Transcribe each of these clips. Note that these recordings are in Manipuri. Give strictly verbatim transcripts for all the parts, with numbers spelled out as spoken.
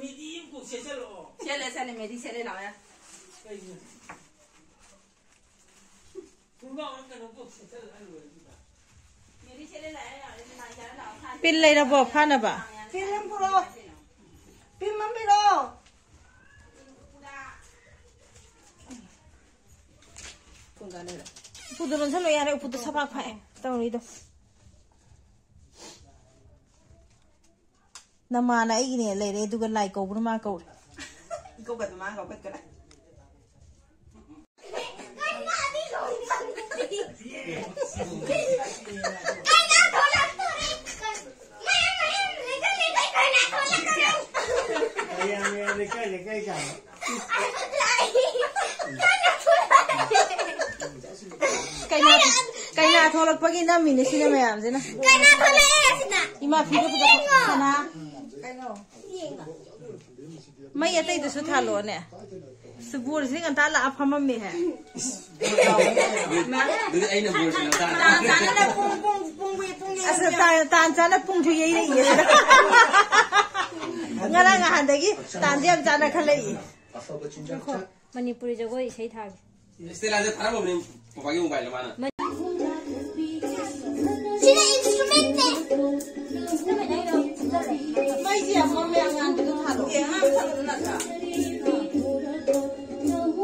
ꯃꯤꯗꯤ ꯑꯃ ꯀꯣꯛ ꯁꯦꯠꯆꯜꯂꯛꯑꯣ꯫ ꯁꯦꯠꯂꯦ, ꯁꯦꯠꯂꯦ, ꯃꯦꯗꯤ ꯁꯦꯠꯂꯦ, ꯂꯥꯛꯑꯣ ꯌꯥꯔꯦ꯫ ꯀꯩꯒꯤꯅꯣ? ꯈꯣꯡꯒ꯭ꯔꯥꯎ ꯑꯃ ꯀꯩꯅꯣ ꯀꯣꯛ ꯁꯦꯠꯆꯜꯂꯒ ꯂꯣꯏꯔꯦ ꯑꯗꯨꯗ꯫ ꯃꯦꯗꯤ ꯁꯦꯠꯂꯦ, ꯂꯥꯛꯑꯦ, ꯂꯥꯛꯑꯦ, ꯂꯥꯛꯑꯦ, ꯌꯥꯔꯦ, ꯂꯥꯛꯑꯣ, ꯊꯥꯔꯦ꯫ ꯄꯤꯜ ꯂꯩꯔꯕꯣ ꯐꯥꯅꯕ? ꯄꯤꯜ ꯑꯃ ꯄꯨꯔꯛꯑꯣ꯫ ꯄꯤꯜ ꯑꯃ ꯄꯤꯔꯛꯑꯣ꯫ ꯎꯄꯨꯗꯣ ꯂꯣꯟꯁꯜꯂꯣ ꯌꯥꯔꯦ, ꯎꯄꯨꯗꯣ ꯁꯕꯥꯛ ꯐꯥꯛꯑꯦ ꯇꯧꯔꯤꯗꯣ꯫ ꯅꯃꯥꯅ ꯑꯩꯒꯤꯅꯦ ꯂꯩꯔꯦ, ꯑꯗꯨꯒ ꯂꯥꯏ ꯀꯧꯕꯅ ꯃꯥ ꯀꯧꯔꯦ꯫ ꯏꯀꯧꯒꯗꯣ ꯃꯥ ꯀꯧꯈꯠꯈ꯭ꯔꯦ꯫ ꯂꯩꯀꯥꯏ, ꯂꯩꯀꯥꯏ ꯀꯥꯏꯅ꯫ ꯀꯩꯅꯥ, ꯀꯩꯅꯥ ꯊꯣꯛꯂꯛꯄꯒꯤ ꯅꯝꯃꯤꯅꯦ ꯁꯤꯅ ꯃꯌꯥꯝꯁꯤꯅ꯫ ꯀꯩꯅꯥ ꯊꯣꯛꯂꯛꯑꯦ ꯑꯁꯤꯅ꯫ ꯏꯃꯥ ꯐꯤꯗꯣ ꯐꯖꯕ꯫ ꯌꯦꯡꯉꯣ꯫ ꯀꯅꯥ? ꯀꯩꯅꯣ? ꯌꯦꯡꯉꯣ꯫ ꯃꯩ ꯑꯇꯩꯗꯁꯨ ꯊꯥꯜꯂꯣꯅꯦ꯫ ꯁꯨꯕꯣꯜꯁꯤ ꯉꯟꯇꯥ ꯂꯥꯛꯑ ꯐꯝꯃꯝꯃꯦꯍꯦ꯫ ꯑꯗꯨꯗꯤ ꯑꯩꯅ ꯕꯣꯜ ꯁꯥꯟꯅ ꯇꯥꯔꯦ꯫ ꯇꯥꯟ ꯆꯥꯅ ꯄꯨꯡ, ꯄꯨꯡ, ꯄꯨꯡ, ꯄꯨꯡ, ꯄꯨꯡ ꯑꯁ, ꯌꯩꯔꯛꯏꯅꯦ꯫ ꯇꯥꯟ, ꯇꯥꯟ ꯆꯥꯅ ꯄꯨꯡꯁꯨ ꯌꯩꯔꯛꯏꯌꯦ ꯁꯤꯗ꯫ ꯉꯔꯥꯡ ꯅꯍꯥꯟꯗꯒꯤ ꯇꯥꯟꯁꯦ ꯌꯥꯝ ꯆꯥꯅ ꯈꯜꯂꯛꯏ꯫ ꯉꯥꯏꯈꯣ, ꯃꯅꯤꯄꯨꯔꯤ ꯖꯒꯣꯏ ꯏꯁꯩ ꯊꯥꯒꯦ꯫ ꯏꯁꯇꯦꯂꯥꯁꯦ ꯊꯥꯔꯝꯃꯕꯅꯦ ꯄꯄꯥꯒꯤ ꯃꯣꯕꯥꯏꯜꯗ ꯃꯥꯅ꯫ ꯁꯤꯅ instrument ꯁꯦ꯫ ꯃꯩꯁꯦ ꯌꯥꯝ ꯃꯝꯃꯦ, ꯑꯉꯥꯡꯒꯤꯗꯣ ꯊꯥꯜꯂꯣ꯫ ꯑꯦ, ꯑꯉꯥꯡ ꯊꯥꯜꯂꯣ ꯅꯠꯇ꯭ꯔꯥ?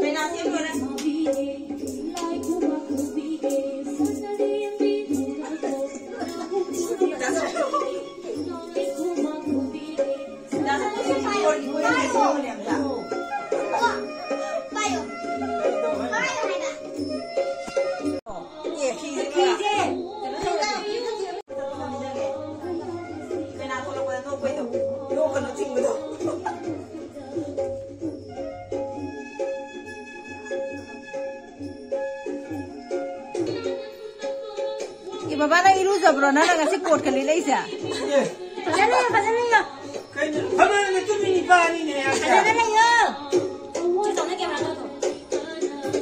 ꯀꯩꯅꯥ ꯁꯦꯝ ꯂꯣꯏꯔꯦ꯫ ꯑꯦ, ꯕꯕꯥ, ꯅꯪ ꯏꯔꯨꯖꯕ꯭ꯔꯣ? ꯅꯪꯅ ꯉꯁꯤ ꯀꯣꯠꯀ ꯂꯤꯠꯂꯛꯏꯁꯦ? ꯑꯦ꯫ ꯐꯖꯅ ꯂꯩꯌꯣ, ꯐꯖꯅ ꯂꯩꯌꯣ꯫ ꯀꯩꯅꯣ? ꯐꯃꯨꯡꯗ ꯇꯨꯝꯃꯤ ꯅꯤꯄꯥꯅꯤꯅꯦ, ꯌꯥꯗꯦ꯫ ꯐꯖꯅ ꯂꯩꯌꯣ꯫ ꯆꯦ ꯆꯥꯎꯅ camera ꯗꯣ꯫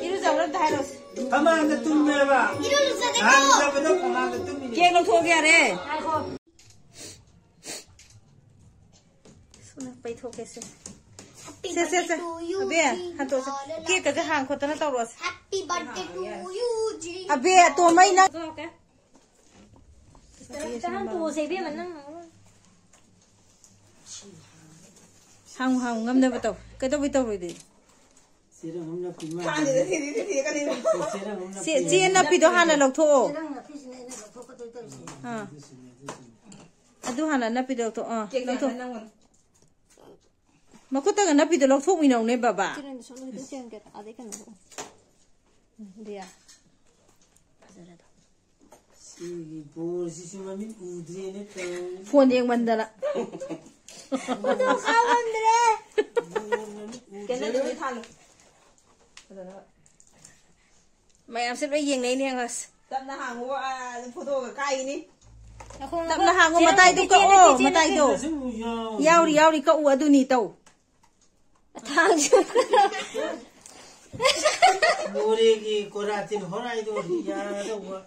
ꯏꯔꯨꯖꯕ꯭ꯔꯣ ꯑꯝꯇ ꯍꯥꯏꯔꯛꯑꯣꯁꯦ꯫ ꯐꯃꯨꯡꯗ ꯇꯨꯝꯃꯦꯕ꯫ ꯏꯔꯨ ꯂꯨꯖꯗꯦꯀꯣ꯫ ꯅꯍꯥꯟ ꯂꯨꯖꯕꯗꯣ ꯐꯃꯨꯡꯗ ꯇꯨꯝꯃꯤꯅꯦ꯫ ꯀꯦꯛ ꯂꯧꯊꯣꯛꯑꯒꯦ ꯌꯥꯔꯦ꯫ ꯉꯥꯏꯈꯣ꯫ ꯄꯩꯊꯣꯛꯀꯦꯁꯦ꯫ ꯁꯦ, ꯁꯦ, ꯁꯦ꯫ ꯑꯕꯦ, ꯍꯟꯗꯣꯛꯁꯦ꯫ ꯀꯦꯛꯀꯁꯦ ꯍꯥꯡ ꯈꯣꯠꯇꯅ ꯇꯧꯔꯣꯁꯦ꯫ Happy birthday to you, G. ꯑꯕꯦ, ꯑꯇꯣꯝꯕꯩ ꯅꯪ꯫ ꯍꯥꯡꯉꯨ, ꯍꯥꯡꯉꯨ, ꯉꯝꯅꯕ ꯇꯧ꯫ ꯀꯩꯗꯧꯕꯩ ꯇꯧꯔꯣꯏꯗꯣꯏꯅꯣ? ꯆꯦꯔꯪ ꯑꯃ ꯅꯞꯄꯤ ꯃꯥ꯫ ꯆꯦ-, ꯆꯦ ꯅꯞꯄꯤꯗꯣ ꯍꯥꯟꯅ ꯂꯧꯊꯣꯛꯑꯣ꯫ ꯆꯦꯔꯪ ꯅꯞꯄꯤꯁꯤꯅꯦ ꯑꯩꯅ ꯂꯧꯊꯣꯛꯀꯗꯣꯏ ꯇꯧꯔꯤꯁꯦ꯫ ꯑꯥ꯫ ꯑꯗꯨ ꯍꯥꯟꯅ ꯅꯞꯄꯤꯗꯣ ꯂꯧꯊꯣꯛ-, ꯑꯥ, ꯀꯦꯛ ꯂꯧꯊꯣꯛ꯫ ꯅꯪꯉꯣꯟꯗ꯫ ꯃꯈꯨꯠꯇꯒ ꯅꯞꯄꯤꯗꯣ ꯂꯧꯊꯣꯛꯃꯤꯟꯅꯧꯅꯦ, ꯕꯕꯥ꯫ ꯆꯦꯔꯪꯗꯣ ꯁꯣꯝꯗ ꯈꯤꯇꯪ ꯆꯦꯔꯪ ꯀꯦꯛ ꯑꯥꯗꯩ ꯀꯩꯅꯣ ꯇꯧ꯫ ꯎꯝ, ꯗꯤꯌꯥ꯫ ꯐꯖꯔꯦ ꯑꯗꯣ꯫ ꯁꯤꯒꯤ ꯕꯣꯔꯁꯤꯁꯨ ꯃꯃꯤꯠ ꯎꯗ꯭ꯔꯦꯅꯦ ꯇꯧꯔꯤꯁꯦ꯫ ꯐꯣꯟ ꯌꯦꯡꯃꯟꯗꯅ꯫ ꯐꯣꯇꯣ ꯀꯥꯞꯃꯟꯗ꯭ꯔꯦ꯫ ꯕꯣꯔ ꯃꯃꯤꯠ ꯎꯗ꯭ꯔꯦ꯫ ꯀꯦꯟꯗꯜꯗꯨꯗꯤ ꯊꯥꯜꯂꯨ꯫ ꯐꯖꯅꯕ꯫ ꯃꯌꯥꯝꯁꯦ ꯂꯣꯏ ꯌꯦꯡꯅꯩꯅꯦ ꯌꯦꯡꯉꯣ ꯑꯁ꯫ ꯇꯞꯅ ꯍꯥꯡꯉꯨ, ꯑꯥ, ꯐꯣꯇꯣꯒ ꯀꯥꯏꯒꯤꯅꯤ꯫ ꯉꯥꯏꯈꯣ, ꯉꯥꯏꯈꯣ꯫ ꯇꯞꯅ ꯍꯥꯡꯉꯨ, ꯆꯦꯔꯪ ꯃꯇꯥꯏꯗꯣ ꯅꯠꯇꯦ, ꯀꯛꯑꯣ, ꯆꯦꯔꯪ ꯅꯠꯇꯦ, ꯃꯇꯥꯏꯗꯣ꯫ ꯁꯤꯗꯁꯨ ꯌꯥꯎꯔꯤ꯫ ꯌꯥꯎꯔꯤ, ꯌꯥꯎꯔꯤ, ꯀꯛꯎ, ꯑꯗꯨꯅꯤ ꯇꯧ꯫ ꯑꯊꯥꯡꯁꯨ꯫ ꯃꯣꯔꯦꯒꯤ ꯀꯣꯔꯥꯇꯤꯟ ꯍꯣꯔꯥꯏꯗꯣ ꯌꯥꯗꯧꯕ꯫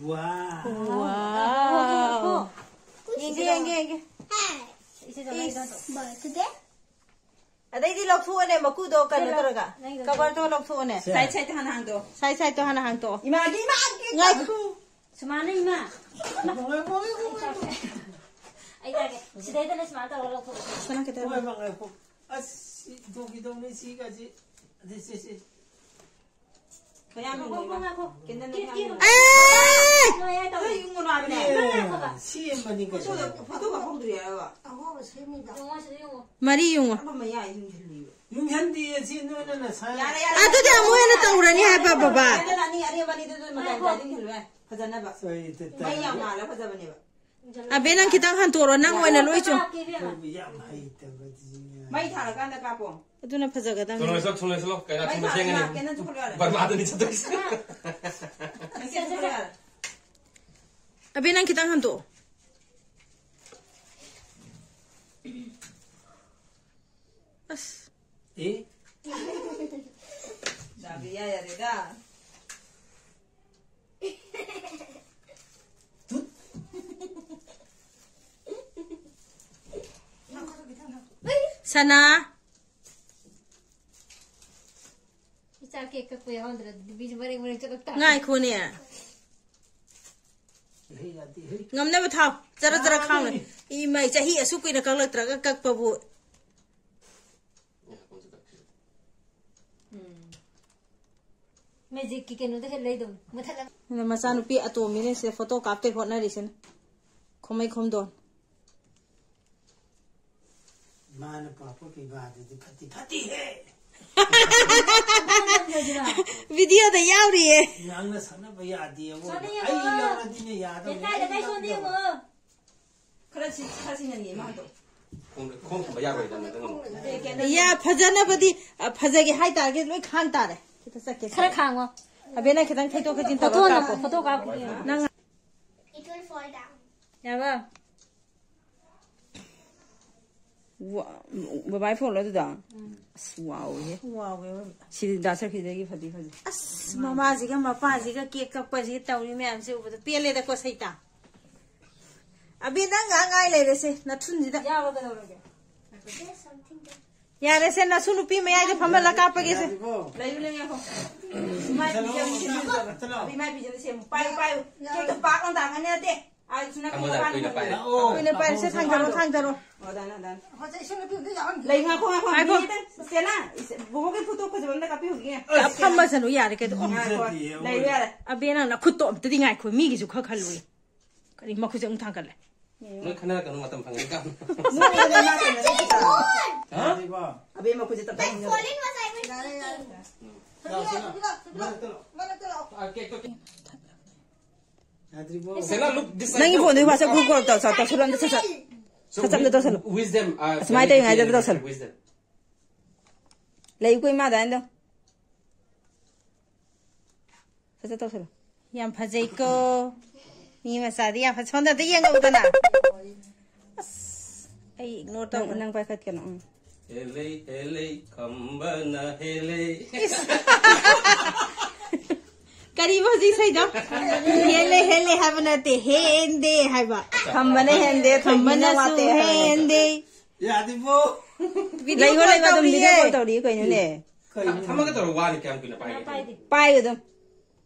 ꯋꯥꯎ꯫ ꯋꯥꯎ꯫ ꯌꯦꯡꯒꯦ, ꯌꯦꯡꯒꯦ, ꯌꯦꯡꯒꯦ꯫ ꯏꯆꯦꯗꯣ ꯂꯩꯗꯣ ꯏꯁ꯫ ꯑꯗꯩꯗꯤ ꯂꯧꯊꯣꯛꯑꯣꯅꯦ, ꯃꯀꯨꯗꯣ ꯀꯩꯅꯣ ꯇꯧꯔꯒ꯫ ꯅꯪꯒꯤꯗꯣ ꯀꯕꯔꯗꯣ ꯂꯧꯊꯣꯛꯑꯣꯅꯦ꯫ ꯁꯦ꯫ ꯁꯥꯏꯠ ꯁꯥꯏꯠꯇ ꯍꯥꯟꯅ ꯍꯥꯡꯗꯣꯛꯑꯣ꯫ ꯁꯥꯏꯠ ꯁꯥꯏꯠꯇꯣ ꯍꯥꯟꯅ ꯍꯥꯡꯇꯣꯛꯑꯣ꯫ ꯏꯃꯥꯒꯤ, ꯏꯃꯥꯒꯤ꯫ ꯉꯥꯏꯈꯣ꯫ ꯁꯨꯃꯥꯏꯅ ꯏꯃꯥ꯫ ꯏꯃꯥ꯫ ꯉꯥꯏꯈꯣ, ꯉꯥꯏꯈꯣ, ꯉꯥꯏꯈꯣ, ꯉꯥꯏꯈꯣ꯫ ꯑꯩ ꯇꯥꯒꯦ꯫ ꯁꯤꯗꯩꯗꯅꯦ ꯁꯨꯃꯥꯏꯅ ꯇꯧꯔꯒ ꯂꯧꯊꯣꯛꯑꯣ꯫ ꯁꯅꯥ ꯈꯤꯇꯪ ꯍꯣꯏ, ꯉꯥꯏꯈꯣ꯫ ꯑꯁ, ꯁꯤ ꯏꯊꯣꯛꯈꯤꯗꯧꯅꯦ, ꯁꯤꯒꯁꯤ꯫ ꯑꯗꯩ ꯁꯤ, ꯁꯤ꯫ ꯃꯌꯥꯝ ꯉꯥꯏꯈꯣ, ꯌꯦꯡꯉꯣ꯫ ꯉꯥꯏꯈꯣ꯫ ꯀꯦꯟꯗꯜ ꯀꯦꯛ ꯃꯌꯥꯝ ꯀꯦꯛ ꯌꯦꯡꯉꯣ꯫ ꯑꯦ! ꯅꯣꯏ ꯑꯩ ꯇꯧꯔꯤ꯫ ꯑꯩ ꯌꯨꯡꯉꯨ ꯂꯥꯛꯑꯕꯅꯦ꯫ ꯁꯦꯝꯕꯅꯤ ꯀꯩꯅꯣ꯫ ꯐꯣꯇꯣ, ꯐꯣꯇꯣ ꯀꯥꯞꯍꯧꯗ꯭ꯔꯤ ꯍꯥꯏꯕ꯫ ꯑꯍꯣꯕ ꯁꯦꯝꯃꯤꯕ꯫ ꯌꯦꯡꯉꯣ, ꯁꯤꯗ ꯌꯦꯡꯉꯣ꯫ ꯃꯔꯤ ꯌꯨꯡꯉꯣ꯫ ꯑꯃ ꯃꯌꯥꯏ ꯌꯨꯡꯁꯤꯜꯂꯤꯕ꯫ ꯌꯨꯡꯁꯤꯟꯗꯤꯌꯦ, ꯁꯤ ꯅꯣꯏꯅ ꯅꯁꯥ꯫ ꯌꯥꯔꯦ, ꯌꯥꯔꯦ, ꯑꯗꯨꯗꯤ ꯌꯥꯔꯦ꯫ ꯑꯃꯨꯛ ꯍꯦꯟꯅ ꯇꯧꯔꯅꯤ ꯍꯥꯏꯕ, ꯕꯕꯥ꯫ ꯀꯦꯟꯗꯜ ꯑꯅꯤ ꯑꯔꯦꯝꯕ ꯑꯅꯤꯗꯨꯗ ꯃꯇꯥꯏ ꯉꯥꯏꯈꯣ꯫ ꯃꯇꯥꯏꯗ ꯌꯨꯡꯁꯤꯜꯂꯨ ꯌꯥꯏ꯫ ꯐꯖꯅꯕ꯫ ꯁꯣꯏꯗ ꯃꯩ ꯌꯥꯝ ꯇꯥꯏ꯫ ꯉꯥꯜꯂ ꯐꯖꯕꯅꯦꯕ꯫ ꯑꯕꯦ, ꯅꯪ ꯈꯤꯇꯪ ꯍꯟꯇꯣꯔꯣ, ꯅꯪ ꯑꯣꯏꯅ ꯂꯣꯏ ꯆꯨ꯫ ꯀꯥꯞꯀꯦ ꯏꯕꯦꯝꯃ꯫ ꯑꯩꯈꯣꯏꯕꯨ ꯌꯥꯝ ꯍꯩꯇꯕꯗꯤ꯫ ꯃꯩ ꯊꯥꯜꯂꯀꯥꯟꯗ ꯀꯥꯞꯄꯣ꯫ ꯑꯗꯨꯅ ꯐꯖꯒꯗꯕꯅꯤ꯫ ꯊꯨꯅ ꯂꯣꯏꯁꯤꯜꯂꯣ, ꯊꯨꯅ ꯂꯣꯏꯁꯤꯜꯂꯣ꯫ ꯀꯩꯅꯣ ꯃꯩ ꯊꯨꯅ ꯊꯥꯜꯂ ꯊꯦꯡꯉꯅꯤ꯫ ꯀꯦꯟꯗꯜ ꯊꯣꯛꯍꯜꯂꯣ ꯌꯥꯔꯦ꯫ ꯕꯔꯃꯥꯗꯅꯤ ꯆꯠꯇꯣꯏꯁꯦ꯫ ꯅꯪ ꯀꯦꯟꯗꯜ ꯊꯣꯛꯍꯜꯂꯣ ꯌꯥꯔꯦ꯫ ꯑꯕꯦ, ꯅꯪ ꯈꯤꯇꯪ ꯍꯟꯇꯣꯛꯑꯣ꯫ ꯑꯁ꯫ ꯑꯦ? ꯆꯥꯕ ꯏꯌꯥ ꯌꯥꯔꯦꯗ꯫ ꯇꯨꯠ꯫ ꯁꯅꯥ꯫ ꯏꯆꯥ ꯀꯦꯛ ꯀꯛꯄ ꯌꯥꯎꯍꯟꯗ꯭ꯔꯗꯤ ꯅꯨꯄꯤꯁꯦ ꯃꯔꯦꯡ ꯃꯔꯦꯡ ꯆꯠꯂꯛ ꯇꯥꯔꯦ꯫ ꯉꯥꯏꯈꯣꯅꯦ꯫ ꯉꯝꯅꯕ ꯊꯥꯎ꯫ ꯆꯔ ꯆꯔ ꯈꯥꯎꯅ꯫ ꯏꯃꯥꯏ, ꯆꯍꯤ ꯑꯁꯨꯛ ꯀꯨꯏꯅ ꯀꯛꯂꯛꯇ꯭ꯔꯒ ꯀꯛꯄꯕꯨ꯫ ꯎꯝ꯫ ꯃꯦꯖꯤꯛꯀꯤ ꯀꯩꯅꯣꯗ ꯍꯦꯛ ꯂꯩꯗꯧꯅꯤ꯫ ꯃꯊꯛ ꯑꯗ ꯃꯆꯥꯅꯨꯄꯤ ꯑꯇꯣꯝꯕꯤꯅ ꯁꯤꯗ ꯐꯣꯇꯣ ꯀꯥꯞꯇꯣꯏ ꯍꯣꯠꯅꯔꯤꯁꯤꯅ꯫ ꯈꯣꯃꯩ ꯈꯣꯝꯗꯣꯟ꯫ ꯃꯥꯅ ꯄꯨꯔꯛꯄ ꯄꯤꯕꯥꯗꯨꯗꯤ ꯐꯠꯇꯤ ꯐꯠꯇꯤꯍꯦ꯫ ꯚꯤꯗꯤꯑꯣꯗ ꯌꯥꯎꯔꯤꯌꯦ꯫ ꯅꯪꯅ ꯁꯛꯅꯕ ꯌꯥꯗꯦꯕꯣ꯫ ꯁꯣꯅꯤꯌꯥ ꯑꯩ ꯕꯣ꯫ ꯂꯧꯔꯗꯤꯅꯦ ꯌꯥꯗꯧꯅꯦ꯫ ꯂꯩꯀꯥꯏꯗ ꯑꯩ ꯀꯩ ꯁꯣꯟꯗꯤ ꯂꯧꯗꯕ꯫ ꯌꯦꯡꯉꯣ꯫ ꯈꯔ ꯁꯤ-, ꯈꯔ ꯁꯤꯟꯅꯅꯤꯡꯉꯦ ꯃꯥꯗꯣ꯫ ꯈꯣꯡ-, ꯈꯣꯡ ꯊꯝꯕ ꯌꯥꯔꯣꯏꯗꯕꯅꯦ, ꯅꯪ ꯑꯃꯨꯛ꯫ ꯌꯥ, ꯐꯖꯅꯕꯗꯤ, ꯑ, ꯐꯖꯒꯦ ꯍꯥꯏꯇꯥꯔꯒꯗꯤ ꯂꯣꯏ ꯈꯥꯡ ꯇꯥꯔꯦ꯫ ꯈꯤꯇ ꯆꯠꯀꯦ꯫ ꯈꯔ ꯈꯥꯡꯉꯣ꯫ ꯑꯕꯦ, ꯅꯪ ꯈꯤꯇꯪ ꯊꯩꯗꯣꯛ ꯊꯩꯖꯤꯟ ꯐꯣꯇꯣ ꯇꯧꯔꯒ ꯅꯝ-, ꯀꯥꯞꯄꯣ꯫ ꯐꯣꯇꯣ ꯀꯥꯞꯄꯒꯤ꯫ ꯅꯪ It will fall down. ꯌꯥꯕ? ꯋꯥ-, ꯕꯕꯥꯏ ꯐꯣꯟꯂꯣ ꯑꯗꯨꯗ? ꯎꯝ꯫ ꯑꯁ, ꯋꯥꯎꯋꯦꯍꯦ꯫ ꯋꯥꯎꯋꯦ, ꯋꯥꯎꯋꯦ꯫ ꯁꯤꯗꯤ ꯗꯥ ꯁꯔꯈꯤꯗꯒꯤ ꯐꯗꯤ ꯐꯖꯩ꯫ ꯑꯁ, ꯃꯃꯥꯁꯤꯒ ꯃꯄꯥꯁꯤꯒ ꯀꯦꯛ ꯀꯛꯄꯁꯤꯒ ꯇꯧꯔꯤ ꯃꯌꯥꯝꯁꯦ ꯎꯕꯗ ꯄꯦꯜꯂꯦꯗꯀꯣ, ꯁꯩꯇꯥ꯫ ꯑꯕꯤ, ꯅꯪ ꯉꯥꯏꯍꯥꯛ ꯉꯥꯏ ꯂꯩꯔꯁꯦ, ꯅꯊꯨꯟꯁꯤꯗ꯫ ꯌꯥꯕ ꯀꯩꯗꯧꯔꯒꯦ? There's something there. ꯌꯥꯔꯦꯁꯦ, ꯅꯁꯨ ꯅꯨꯄꯤ ꯃꯌꯥꯏꯗ ꯐꯝꯍꯜꯂ ꯀꯥꯞꯄꯒꯦꯁꯦ꯫ ꯌꯥꯔꯤꯕꯣ? ꯂꯩꯌꯨ, ꯂꯩꯌꯨ, ꯉꯥꯏꯈꯣ꯫ ꯏꯃꯥ ꯏꯕꯤꯁꯦ ꯑꯃꯨꯛ ꯁꯦꯝꯕꯤꯌꯨ꯫ ꯆꯠꯂꯣ, ꯆꯠꯂꯣ꯫ ꯏꯃꯥ ꯏꯕꯤꯁꯦ ꯑꯃꯨꯛ ꯁꯦꯝꯃꯨ꯫ ꯄꯥꯏꯌꯨ, ꯄꯥꯏꯌꯨ꯫ ꯀꯦꯛꯇꯣ ꯄꯥꯛ ꯂꯥꯎ ꯇꯥꯡꯒꯅꯤ ꯅꯠꯇꯦ꯫ ꯑꯥ, ꯁꯤ ꯅꯥꯀꯟ ꯊꯝꯃꯣ, ꯃꯄꯥꯟ ꯀꯨꯏꯅ ꯊꯝꯃꯣ꯫ ꯄꯥꯏꯔꯦ꯫ ꯂꯥꯛꯑꯣ꯫ ꯀꯨꯏꯅ ꯄꯥꯏꯔꯦꯁꯦ, ꯊꯥꯡꯗꯔꯣ, ꯊꯥꯡꯗꯔꯣ꯫ ꯑꯣ, ꯗꯥꯅ, ꯗꯥꯅ꯫ ꯍꯣꯏꯁꯦ, ꯏꯁꯤꯡ ꯅꯨꯄꯤꯗꯨꯗ ꯌꯥꯎꯍꯟꯒꯦ꯫ ꯂꯩ, ꯉꯥꯏꯈꯣ, ꯉꯥꯏꯈꯣ꯫ ꯉꯥꯏꯈꯣ꯫ ꯃꯤ ꯑꯝꯇ, ꯁ꯭ꯇꯦꯂꯥ, ꯏꯁ-, ꯕꯣꯕꯣꯛꯀꯤ ꯐꯣꯇꯣ ꯐꯖꯕ ꯑꯝꯇ ꯀꯥꯞꯄꯤꯍꯧꯈꯤꯒꯦ꯫ ꯐꯝꯃꯁꯅꯨ, ꯌꯥꯔꯦ, ꯀꯩꯗꯧ-, ꯉꯥꯏꯈꯣ, ꯂꯩꯌꯨ, ꯌꯥꯔꯦ꯫ ꯑꯕꯦ, ꯅꯪ ꯅꯈꯨꯠꯇꯣ ꯑꯝꯇꯗꯤ ꯉꯥꯏꯈꯣ, ꯃꯤꯒꯤꯁꯨ ꯈꯔ ꯈꯜꯂꯨꯏ꯫ ꯀꯔꯤ ꯃꯈꯨꯠꯁꯦ ꯑꯃꯨꯛ ꯊꯥꯡꯒꯠꯂꯦ? ꯅꯣꯏ ꯈꯟꯅꯔꯛꯀꯅꯨ, ꯃꯇꯝ ꯐꯪꯉꯤ ꯀꯥꯟꯗ꯫ ꯅꯣꯏ ꯈꯟꯅꯔꯛꯀꯅꯨ꯫ ꯍꯥ? ꯑꯕꯦ, ꯃꯈꯨꯠꯁꯦ ꯇꯞ ꯇꯞ ꯌꯥꯔꯦ, ꯌꯥꯔꯦ꯫ ꯌꯥꯔꯦ꯫ ꯂꯥꯛꯑꯣ, ꯁꯤꯗ, ꯁꯤꯗ, ꯂꯥꯛꯑꯣ, ꯁꯤꯗ, ꯂꯥꯛꯑꯣ꯫ ꯃꯥ ꯅꯠꯇꯦ, ꯂꯥꯛꯑꯣ꯫ ꯑꯥ, ꯀꯦꯛꯇꯣ, ꯀꯦꯛ-, ꯌꯥꯗ꯭ꯔꯤꯕꯣ? ꯁꯦꯂꯥ, look, this side, ꯅꯪꯒꯤ look. ꯐꯣꯟꯗꯨꯒꯤ WhatsApp group call ꯇꯧ, ꯇꯧ, ꯇꯧꯁꯜꯂꯣ, ꯑꯝꯇ ꯁꯠ ꯁꯠ꯫ Wish them, uh, ꯑꯁꯨꯃꯥꯏꯅ ꯇꯧꯔꯤꯉꯩꯗ ꯇꯧꯁꯜꯂꯣ꯫ Wish them. ꯂꯩꯀꯣ ꯏꯃꯥ, ꯑꯗꯨꯃꯥꯏꯅ ꯇꯧ꯫ ꯁꯠ ꯁꯠ ꯇꯧꯁꯜꯂꯣ꯫ ꯌꯥꯝ ꯐꯖꯩꯀꯣ꯫ ꯃꯤ ꯃꯆꯥꯗꯤ ꯌꯥꯝ ꯐꯖ-, ꯁꯣꯝꯗ ꯑꯝꯇ ꯌꯦꯡꯉꯛꯎꯗꯅ꯫ ꯑꯁ, ꯑꯩ ignore ꯅꯪ, ꯇꯧꯈ꯭ꯔꯦ꯫ ꯅꯪ ꯄꯥꯏꯈꯠꯀꯅꯣ, ꯎꯝ꯫ ꯍꯦꯜꯂꯩ, ꯍꯦꯜꯂꯩ, ꯈꯝꯕꯅ ꯍꯦꯜꯂꯩ꯫ ꯏꯁ꯫ ꯀꯔꯤꯕ ꯍꯧꯖꯤꯛ ꯏꯁꯩꯗꯣ? ꯍꯦꯜꯂꯦ, ꯍꯦꯜꯂꯦ ꯍꯥꯏꯕ ꯅꯠꯇꯦ, ꯍꯦꯟꯗꯦ ꯍꯥꯏꯕ꯫ ꯈꯝꯕꯅ ꯍꯦꯟꯗꯦ, ꯊꯣꯏꯕꯤꯅ ꯈꯝꯕꯅꯁꯨ ꯋꯥꯠꯇꯦ ꯍꯥꯏꯕ꯫ ꯍꯦꯟꯗꯦ꯫ ꯌꯥꯗꯦꯕꯣ꯫ ꯂꯩꯌꯣ, ꯂꯩꯌꯣ, ꯑꯗꯨꯝ ꯇꯧꯔꯤꯌꯦ꯫ ꯚꯤꯗꯤꯑꯣ ꯀꯣꯜ ꯇꯧꯔꯤꯌꯦ ꯀꯩꯅꯣꯅꯦ꯫ ꯊꯝ-, ꯊꯝꯃꯒ ꯇꯧꯔꯣ, ꯋꯥꯅꯤ ꯀꯌꯥꯝ ꯀꯨꯏꯅ ꯄꯥꯏꯒꯦ? ꯄꯥꯏꯗꯦ꯫ ꯄꯥꯏꯌꯨ ꯑꯗꯨꯝ꯫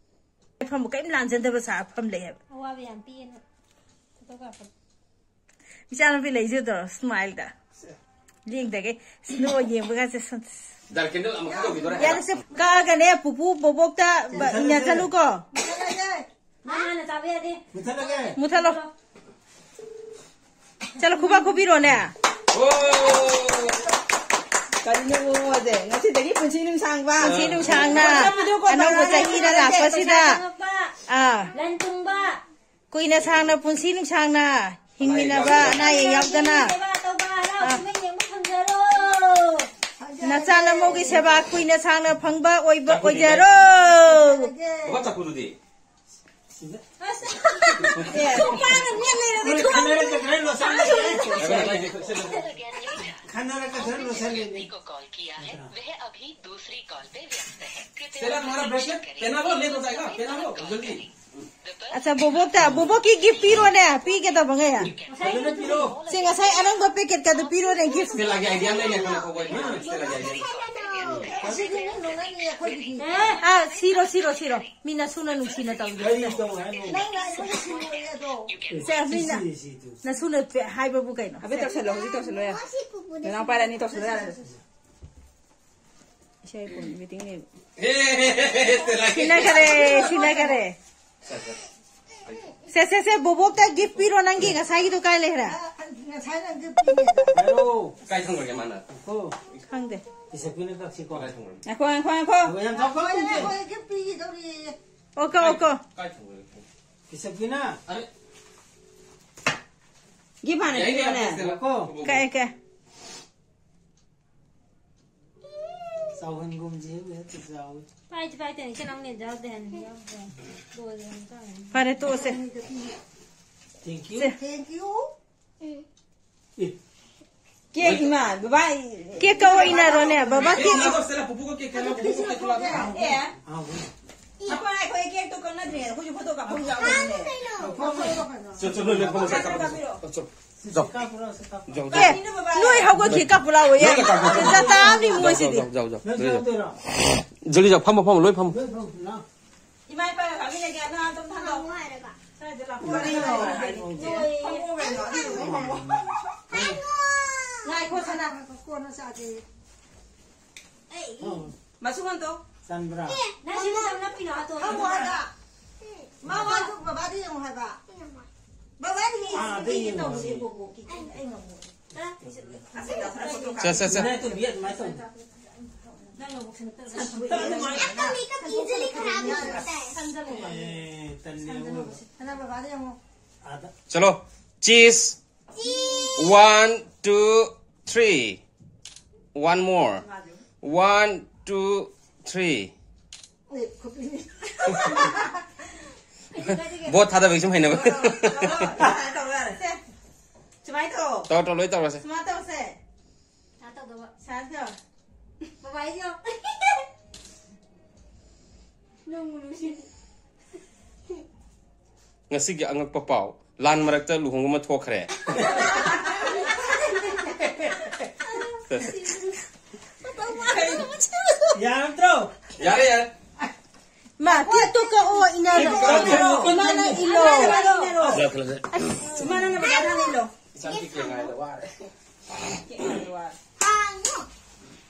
ꯐꯝꯕꯨ ꯀꯔꯤꯝ ꯂꯥꯟꯖꯗꯕ ꯁꯥ ꯐꯝ ꯂꯩ ꯍꯥꯏꯕ꯫ ꯑꯋꯥꯕ ꯌꯥꯝ ꯄꯤꯌꯦꯅ ꯐꯣꯇꯣ ꯀꯥꯞꯄꯗꯣ꯫ ꯏꯆꯥꯅꯨꯄꯤ ꯂꯩꯖꯗꯣ ꯁ꯭ꯃꯥꯏꯜꯗ꯫ ꯂꯦꯡꯗꯒꯩ ꯁ꯭ꯅꯣ ꯌꯦꯡꯕꯒꯁꯦ ꯁꯨꯝ꯫ ꯗꯥꯔꯛ ꯀꯦꯟꯗꯜ ꯑꯃꯈꯛ ꯇꯧꯕꯤꯗꯣꯔꯦ꯫ ꯌꯥꯔꯦꯁꯦ, ꯀꯛꯑꯒꯅꯦ ꯄꯨꯄꯨ ꯕꯣꯕꯣꯛꯇ ꯕ-, ꯏꯟꯅ ꯆꯠꯂꯨꯀꯣ꯫ ꯃꯥ ꯍꯥꯟꯅ ꯆꯥꯕ ꯌꯥꯗꯦ꯫ ꯃꯨꯊꯠꯂꯒꯦ꯫ ꯃꯨꯊꯠꯂꯣ꯫ ꯆꯠꯂꯣ, ꯈꯨꯕꯥꯛ ꯈꯨꯕꯤꯔꯣꯅꯦ꯫ ꯑꯣ! ꯀꯔꯤꯅꯣ ꯃꯣꯃꯣꯁꯦ? ꯉꯁꯤꯗꯒꯤ ꯄꯨꯟꯁꯤ ꯅꯨꯡꯁꯥꯡꯕ꯫ ꯄꯨꯟꯁꯤ ꯅꯨꯡꯁꯥꯡꯅ ꯄꯩꯁꯥ ꯚꯤꯗꯤꯑꯣ ꯀꯣꯜ ꯑꯅꯧꯕ ꯇꯧꯔꯒ ꯆꯍꯤꯗ ꯂꯥꯛꯄꯁꯤꯗ꯫ ꯄꯩꯁꯥ ꯆꯪꯉꯛꯄ꯫ ꯑꯥ꯫ ꯂꯟ ꯇꯨꯡꯕ꯫ ꯀꯨꯏꯅ ꯁꯥꯡꯅ ꯄꯨꯟꯁꯤ ꯅꯨꯡꯁꯥꯡꯅ ꯍꯤꯡꯃꯤꯟꯅꯕ, ꯑꯅꯥ ꯑꯌꯦꯛ ꯌꯥꯎꯗꯅ꯫ ꯁꯦꯕꯥ ꯇꯧꯕ, ꯍꯔꯥꯎ ꯑꯥ꯫ ꯀꯨꯝꯍꯩ ꯌꯦꯡꯕ ꯐꯪꯖꯔꯣ꯫ ꯅꯆꯥ ꯅꯃꯧꯒꯤ ꯁꯦꯕꯥ ꯀꯨꯏꯅ ꯁꯥꯡꯅ ꯐꯪꯕ ꯑꯣꯏꯕ ꯆꯥꯛ ꯄꯨꯗꯤ ꯑꯣꯏꯖꯔꯣ꯫ ꯕꯕꯥ ꯆꯥꯛꯈꯨꯝꯗꯨꯗꯤ? ꯑꯁ꯫ ꯑꯦ꯫ ꯅꯨꯄꯥꯅ ꯃꯦꯠ ꯂꯩꯔꯗꯤ ꯅꯣꯏ ꯈꯟꯅꯔꯛꯀꯗ꯭ꯔꯥ ꯂꯣꯏꯁꯜꯂꯦ꯫ ꯈꯟꯅꯔꯛꯀꯗ꯭ꯔꯥ ꯂꯣꯏꯁꯜꯂꯦ꯫ व्यक्ति को कॉल किया है, वह अभी दूसरी कॉल पे व्यस्त है। कृपया स्टेला, तुम्हारा ब्रेसलेट पहना लो, लेट हो जाएगा, पहना लो, जल्दी। अच्छा, बोबोक ता, बोबोक की गिफ्ट पीरो ने, पी के तो बंगे यार। ꯐꯖꯅ ꯄꯤꯔꯣ꯫ ꯁꯤ ꯉꯁꯥꯏ ꯑꯅꯧꯕ ꯄꯦꯀꯦꯠꯀꯗꯨ ꯄꯤꯔꯣꯅꯦ, ꯒꯤꯐ꯫ ꯁ꯭ꯇꯦꯂꯥꯒꯤ ꯑꯥꯏꯗꯤꯌꯥ ꯂꯩꯅꯦ, ꯑꯩꯈꯣꯏꯅ ꯀꯧꯕ ꯍꯥꯏꯅ, ꯁ꯭ꯇꯦꯂꯥꯒꯤ ꯑꯥꯏꯗꯤꯌꯥ꯫ ꯑꯁꯤꯗꯤ ꯅꯪ ꯅꯣꯡꯉꯥꯟꯅꯤ ꯑꯩꯈꯣꯏꯒꯤꯗꯤ꯫ ꯑꯥ, ꯁꯤꯔꯣ, ꯁꯤꯔꯣ, ꯁꯤꯔꯣ꯫ ꯃꯤ ꯅꯁꯨꯅ ꯅꯨꯡꯁꯤꯅ ꯇꯧꯔꯤꯗꯣ꯫ ꯀꯔꯤ ꯇꯧ ꯍꯥꯏꯅꯣ? ꯅꯪꯅ ꯑꯩꯈꯣꯏꯗ ꯁꯤꯔꯣꯏ ꯑꯗꯣ꯫ ꯁꯦ, ꯃꯤꯅ ꯁꯤ, ꯁꯤ, ꯁꯤ, ꯁꯤ꯫ ꯅꯁꯨꯅ ꯄꯦ-, ꯍꯥꯏꯕꯕꯨ ꯀꯩꯅꯣ? ꯍꯥꯏꯐꯦꯠ ꯇꯧꯁꯜꯂꯣ, ꯍꯧꯖꯤꯛ ꯇꯧꯁꯜꯂꯣ ꯌꯥꯔꯦ꯫ ꯅꯅꯥꯎ ꯄꯥꯏꯔꯅꯤ, ꯇꯧꯁꯜꯂꯣ ꯌꯥꯔꯦ꯫ ꯏꯁꯩ ꯀꯣꯟ ꯃꯤꯇꯤꯡꯅꯦꯕ꯫ ꯁꯤꯟꯅꯈꯔꯦ, ꯁꯤꯟꯅꯈꯔꯦ꯫ ꯁꯦ, ꯁꯦ, ꯁꯦ, ꯕꯣꯕꯣꯛꯇ ꯒꯤꯐ ꯄꯤꯔꯣ, ꯅꯪꯒꯤ ꯉꯁꯥꯏꯒꯤꯗꯣ ꯀꯥꯏ ꯂꯩꯈ꯭ꯔꯦ? ꯑ, ꯉꯁꯥꯏꯅ ꯒꯤꯐ ꯄꯤꯅꯦꯗ꯫ ꯍꯥꯏꯔꯣ꯫ ꯀꯥꯏ ꯊꯝꯈ꯭ꯔꯒꯦ ꯃꯥꯅ? ꯉꯥꯏꯈꯣ꯫ ꯈꯪꯗꯦ꯫ ꯄꯤꯁꯛꯄꯤꯅ ꯀꯛꯁꯤꯀꯣ꯫ ꯀꯥꯏ ꯊꯝꯈ꯭ꯔꯒꯦ? ꯉꯥꯏꯈꯣ, ꯉꯥꯏꯈꯣ, ꯉꯥꯏꯈꯣ꯫ ꯌꯥꯝ ꯆꯥꯎ ꯀꯛꯀꯅꯨ꯫ ꯑꯩꯈꯣꯏ ꯒꯤꯐ ꯄꯤꯒꯗꯧꯔꯤꯌꯦ꯫ ꯑꯣꯀꯣ, ꯑꯣꯀꯣ꯫ ꯀꯥꯏ ꯊꯝꯈ꯭ꯔꯒꯦ? ꯄꯤꯁꯛꯄꯤꯅ꯫ ꯑꯔꯦ꯫ ꯒꯤꯐ ꯍꯥꯟꯅ ꯌꯥꯏꯅꯦ, ꯄꯤꯔꯣꯅꯦ꯫ ꯌꯥꯏꯅꯦ꯫ ꯉꯥꯏꯈꯣ꯫ ꯀꯛꯑꯦ, ꯀꯛꯑꯦ꯫ ꯆꯥꯎꯍꯟꯒꯨꯝꯁꯦ, ꯍꯦꯛꯇ ꯆꯥꯎꯏ꯫ ꯄꯥꯏꯗꯤ ꯄꯥꯏꯗꯦ, ꯏꯆꯦ ꯅꯪꯅ ꯌꯥꯎꯗꯦ ꯍꯥꯏꯅ ꯌꯥꯎꯗꯦ꯫ ꯂꯣꯏꯔꯦ ꯍꯥꯏꯅ ꯇꯧꯔꯦ꯫ ꯐꯔꯦ, ꯇꯣꯛꯑꯁꯦ꯫ Thank you꯫ Say. Thank you꯫ A. Cake ꯏꯃꯥ, ꯕꯕꯥ꯫ ꯀꯦꯛ ꯀꯛꯑꯣ ꯏꯟꯅꯔꯣꯅꯦ, ꯕꯕꯥ ꯀꯦꯛ꯫ ꯀꯦꯛ ꯂꯥꯛꯑꯣ, ꯁꯤꯗ ꯄꯨꯄꯨꯒ ꯀꯦꯛ ꯀꯛꯑꯣ, ꯄꯨꯄꯨꯒ ꯀꯦꯛ ꯂꯥꯛꯑꯣ꯫ ꯑꯦ꯫ ꯑꯥ, ꯍꯣꯏ꯫ ꯑꯩꯈꯣꯏ, ꯑꯩꯈꯣꯏ ꯀꯦꯛꯇꯣ ꯀꯛꯅꯗ꯭ꯔꯦ, ꯑꯩꯈꯣꯏꯁꯨ ꯐꯣꯇꯣ ꯀꯥꯞꯐꯝ ꯌꯥꯎꯕꯅꯤꯅꯦ꯫ ꯆꯣ, ꯆꯣ, ꯅꯣꯏ ꯂꯣꯏ ꯐꯝꯃꯣ, ꯁꯥꯏ ꯀꯥꯞꯄꯁꯤ꯫ ꯀꯥꯞꯄꯤꯔꯣ꯫ ꯆꯣ, ꯆꯣ꯫ ꯖꯥꯎ꯫ ꯖꯥꯎ, ꯖꯥꯎ꯫ ꯑꯦ, ꯅꯣꯏ ꯍꯧꯒꯠꯈꯤ, ꯀꯥꯞꯄꯨ ꯂꯥꯛꯑꯣ, ꯌꯥ꯫ ꯖꯥ ꯇꯥꯕꯅꯤ ꯃꯣꯏꯁꯤꯗꯤ꯫ ꯖꯥꯎ, ꯖꯥꯎ, ꯖꯥꯎ꯫ ꯖꯜꯗꯤ ꯖꯥꯎ, ꯐꯝꯃꯣ, ꯐꯝꯃꯣ, ꯂꯣꯏ ꯐꯝꯃꯣ꯫ ꯏꯃꯥ ꯏꯄꯥꯒ ꯀꯥꯞꯃꯤꯟꯅꯒꯦ, ꯑꯅꯥ ꯑꯗꯨꯝ ꯊꯥꯡꯒꯠꯂꯣ꯫ ꯁ꯭ꯋꯥꯏꯗ ꯂꯥꯛꯑꯣ꯫ ꯐꯝꯃꯣ ꯀꯩꯅꯣ, ꯑꯗꯨ ꯑꯗꯨꯝ ꯐꯝꯃꯣ꯫ ꯉꯥꯏꯈꯣ, ꯁꯅꯥ꯫ ꯀꯣꯟꯅ ꯆꯥꯒꯦ꯫ ꯃꯁꯨꯡ ꯍꯟꯗꯣꯛ꯫ ꯆꯟꯕ꯭ꯔꯥ? ꯅꯪ ꯁꯤ ꯀꯩꯗꯧ ꯅꯞꯄꯤꯅꯣ, ꯑꯇꯣꯟ? ꯐꯝꯃꯣ ꯍꯥꯏꯕ꯫ ꯃꯥ ꯋꯥꯗꯣ ꯕꯕꯥꯗ ꯌꯦꯡꯉꯣ ꯍꯥꯏꯕ꯫ ꯕꯕꯥꯗꯤ ꯑꯥ, ꯑꯗꯨ ꯌꯦꯡꯉꯣ ꯍꯥꯏꯕ꯫ ꯁꯦ, ꯁꯦ, ꯁꯦ꯫ ꯅꯪ ꯂꯧꯕꯨꯛꯁꯦ ꯅꯠꯇ꯭ꯔꯒ ꯅꯠꯇꯕ, ꯅꯠꯇꯕ, ꯑꯗꯨꯃꯥꯏꯅ ꯅꯠꯇꯕ꯫ ꯑꯦ, ꯇꯜꯂꯦ, ꯑꯋꯣꯏꯕ꯫ ꯁꯅꯥ ꯕꯕꯥꯗ ꯌꯦꯡꯉꯣ꯫ ꯑꯥꯗ꯫ ꯆꯂꯣ, cheese꯫ One, two, three. One more. One, two, three. Vote ꯊꯥꯗꯕꯒꯤ ꯁꯨꯝ ꯍꯩꯅꯕ꯫ ꯇꯧꯔꯣ, ꯇꯧꯔꯣ, ꯇꯧꯔꯣ, ꯌꯥꯔꯦ꯫ ꯁꯦ꯫ ꯁꯨꯃꯥꯏꯅ ꯇꯧꯔꯣ꯫ ꯇꯧꯔꯣ, ꯇꯧꯔꯣ, ꯂꯣꯏ ꯇꯧꯔꯁꯦ꯫ ꯁꯨꯃꯥꯏꯅ ꯇꯧꯁꯦ꯫ ꯁꯥ ꯇꯧꯗꯧꯕ꯫ ꯁꯥꯁꯤꯗꯣ꯫ ꯕꯕꯥ, ꯑꯩꯁꯨ꯫ ꯅꯣꯡꯕꯨ ꯅꯨꯡꯁꯤ꯫ ꯉꯁꯤꯒꯤ ꯑꯉꯛꯄ ꯄꯥꯎ, ꯂꯥꯟ ꯃꯔꯛꯇ ꯂꯨꯍꯣꯡꯕ ꯑꯃ ꯊꯣꯛꯈ꯭ꯔꯦ꯫ ꯌꯥꯔꯝꯗ꯭ꯔꯣ? ꯌꯥꯔꯦ, ꯌꯥꯔꯦ꯫ ꯃꯥ, ꯇꯤꯛꯇꯣ ꯀꯛꯑꯣ, ꯏꯟꯅꯔꯣ꯫ ꯏꯃꯥꯅ ꯏꯜꯂꯣ꯫ ꯂꯥꯛꯈ꯭ꯔꯦ, ꯂꯥꯛꯈ꯭ꯔꯦ꯫ ꯏꯃꯥꯅ ꯕꯕꯥꯗ ꯍꯥꯟꯅ ꯏꯜꯂꯣ꯫ ꯏꯆꯥꯅꯨꯄꯤ ꯀꯦꯛ ꯉꯥꯏꯕꯗ ꯋꯥꯔꯦ꯫ ꯀꯦꯛ ꯉꯥꯏꯕꯗ ꯋꯥꯔꯦ꯫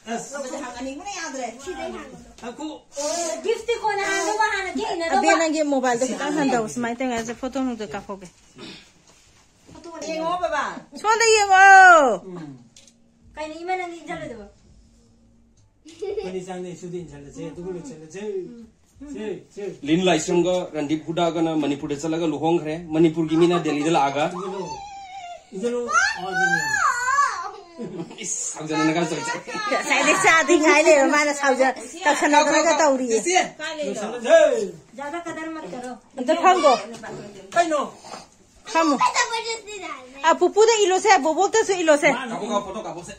ꯑꯁ꯫ ꯍꯥꯡꯉꯅꯤꯡꯕꯅ ꯌꯥꯗ꯭ꯔꯦ꯫ ꯁꯤꯗꯩ ꯍꯥꯡꯉꯣ꯫ ꯉꯥꯏꯈꯣ꯫ ꯒꯤꯐꯇꯤ ꯀꯣꯟꯅ ꯍꯥꯡꯗꯧꯕ, ꯍꯥꯟꯅ ꯀꯦꯛ ꯏꯟꯅꯗꯧꯕ꯫ ꯑꯕꯦ, ꯅꯪꯒꯤ ꯃꯣꯕꯥꯏꯜꯗꯣ ꯈꯤꯇꯪ ꯍꯟꯊꯧ꯫ ꯁꯨꯃꯥꯏꯅ ꯇꯧꯔꯤꯉꯩꯗ ꯐꯣꯇꯣ ꯅꯨꯡꯗꯣ ꯀꯥꯞꯍꯧꯒꯦ꯫ ꯐꯣꯇꯣ ꯌꯦꯡꯉꯣ, ꯕꯕꯥ꯫ ꯁꯣꯝꯗ ꯌꯦꯡꯉꯣ꯫ ꯎꯝ꯫ ꯀꯩꯅꯣ ꯏꯃꯥ ꯅꯪꯗꯤ ꯏꯟꯖꯜꯂꯣꯏꯗꯕ? ꯑꯩꯈꯣꯏꯅꯤ ꯆꯪꯉꯦ, ꯁꯤꯗꯤ ꯏꯟꯁꯜꯂꯁꯦ, ꯑꯗꯨꯒ ꯂꯣꯏꯁꯜꯂꯁꯦ꯫ ꯁꯦ, ꯁꯦ꯫ ꯂꯤꯟ ꯂꯥꯏꯁ꯭ꯔꯝꯒ ꯔꯟꯗꯤꯞ ꯍꯨꯗꯥꯒꯅ ꯃꯅꯤꯄꯨꯔꯗ ꯆꯠꯂꯒ ꯂꯨꯍꯣꯡꯈ꯭ꯔꯦ꯫ ꯃꯅꯤꯄꯨꯔꯒꯤ ꯃꯤꯅ ꯗꯦꯜꯂꯤꯗ ꯂꯥꯛꯑꯒ꯫ ꯏꯟꯖꯜꯂꯣ꯫ ꯏꯟꯖꯜꯂꯣ꯫ ꯑꯥ, ꯑꯗꯨꯅꯦ꯫ ꯏꯁ, ꯁꯥꯎꯖꯗꯅꯒ ꯆꯠꯂꯦ꯫ ꯉꯁꯥꯏꯗꯩ ꯆꯥꯗ꯭ꯔꯤꯉꯥꯏ ꯂꯩꯕ ꯃꯥꯅ ꯁꯥꯎꯖ-, ꯇꯧꯁꯟꯅꯗꯅꯒ ꯇꯧꯔꯤꯌꯦ꯫ ꯂꯣꯏꯁꯜꯂꯁꯦ꯫ ꯖ꯭ꯌꯥꯗꯥ ꯀꯗꯔ ꯃꯠ ꯀꯔꯣ꯫ ꯑꯝꯇ ꯐꯝꯈꯣ꯫ ꯀꯩꯅꯣ? ꯐꯝꯃꯨ꯫ ꯑ, ꯄꯨꯄꯨꯗ ꯏꯜꯂꯣꯁꯦ, ꯕꯣꯕꯣꯛꯇꯁꯨ ꯏꯜꯂꯣꯁꯦ꯫ ꯀꯥꯞꯄꯣ, ꯀꯥꯞꯄꯣ, ꯐꯣꯇꯣ ꯀꯥꯞꯄꯣꯁꯦ꯫